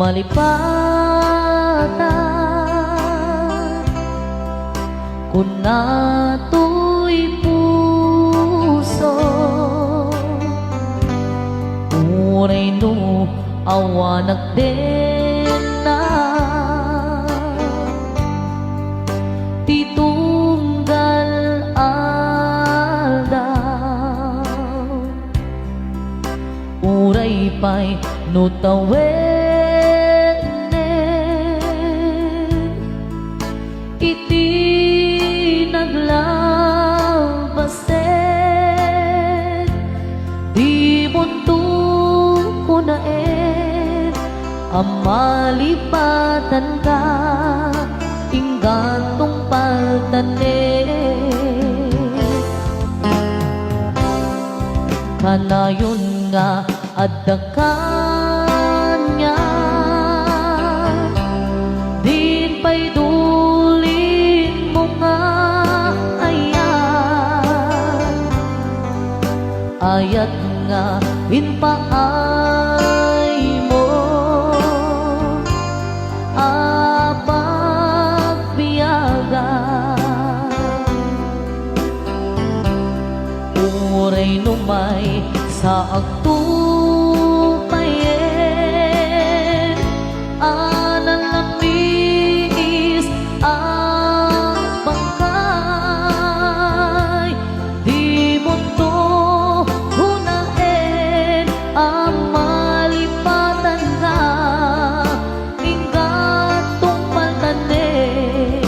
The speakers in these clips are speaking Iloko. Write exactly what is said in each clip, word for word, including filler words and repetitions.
Malipatan, kuna toy puso, uray no awan agdenna ti tunggal aldaw. Uray pay no tawennen iti naglabasen, dimonto kunaen a malipatanka, ingga't tungpaltanen. Kanayon nga adda kaniak, din pay dulinmo nga ayat. Ayat nga impaaymo a pagbiagan. Uray no maysa a tupayen a nalamiis a bangkay, dimonto kunaen a malipatanka, ingga't tungpaltanen.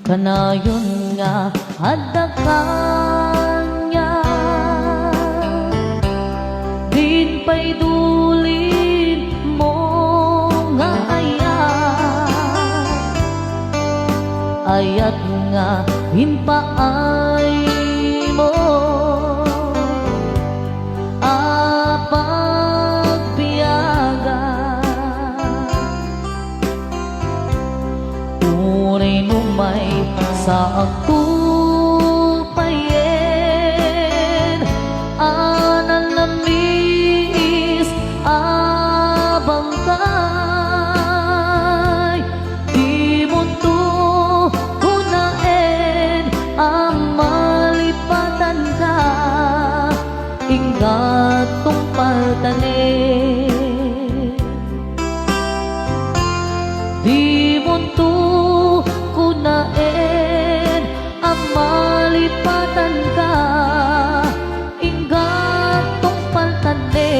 Kanayon nga adda kaniak, din pay dulinmo nga ayat. Ayat nga impaaymo a pagbiagan. Uray no maysa a tupayen a nalamiis a bangkay, dimonto kunaen a malipatanka, ingga't tungpaltanen. Dimonto kunaen a malipatanka, ingga't tungpaltanen.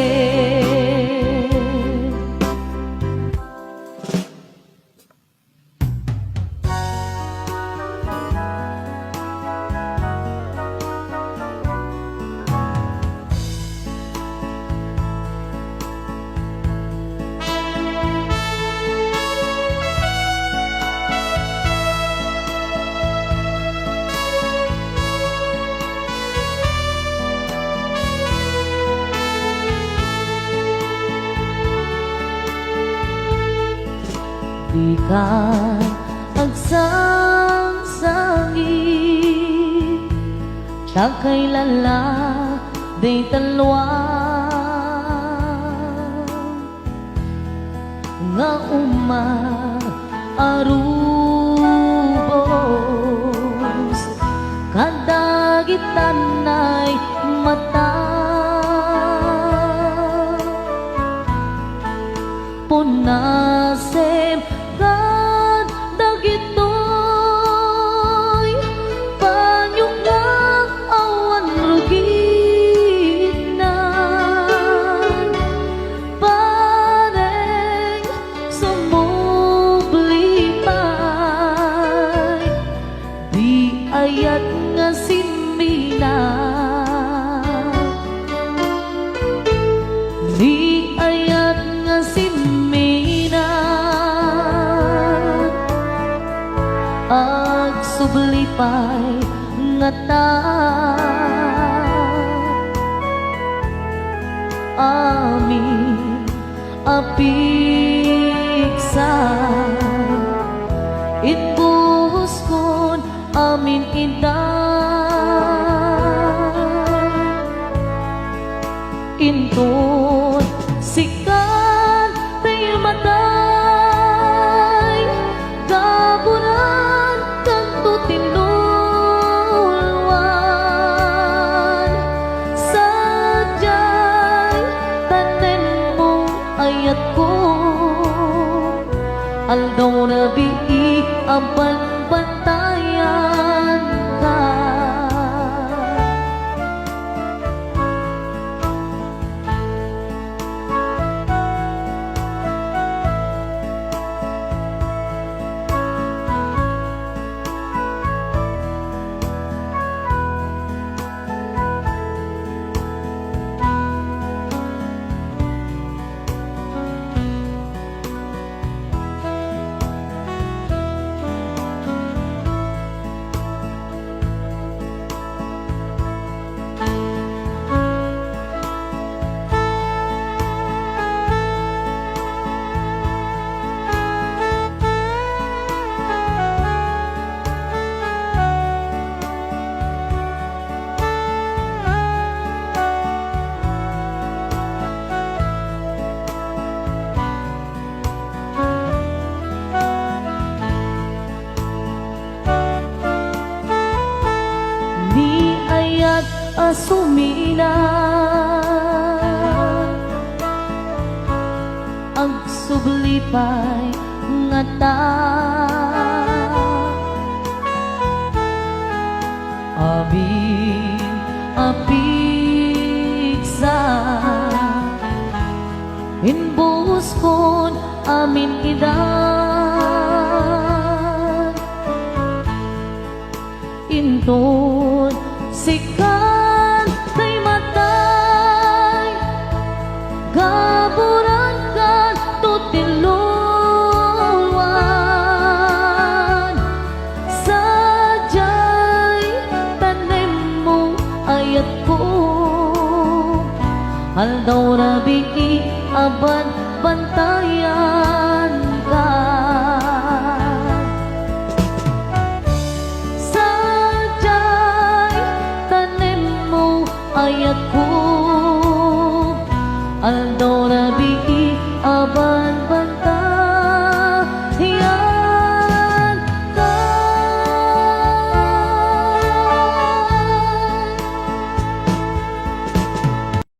Dika agsangsangi, ta kailala dayta lua nga umarubos kadagita nay mata. Pun Subli pay ngata amin a pigsa, inbuhoskon amin ida. Inton sikan ti matay, gapunan kanto tinulwan. Sadiay tanenmo ayatko, aldaw rabii a banbantayanka. Ni ayat a suminag, agsubli pay ngata amin a pigsa, inbuhoskon amin ida. Inton sikan ti matay,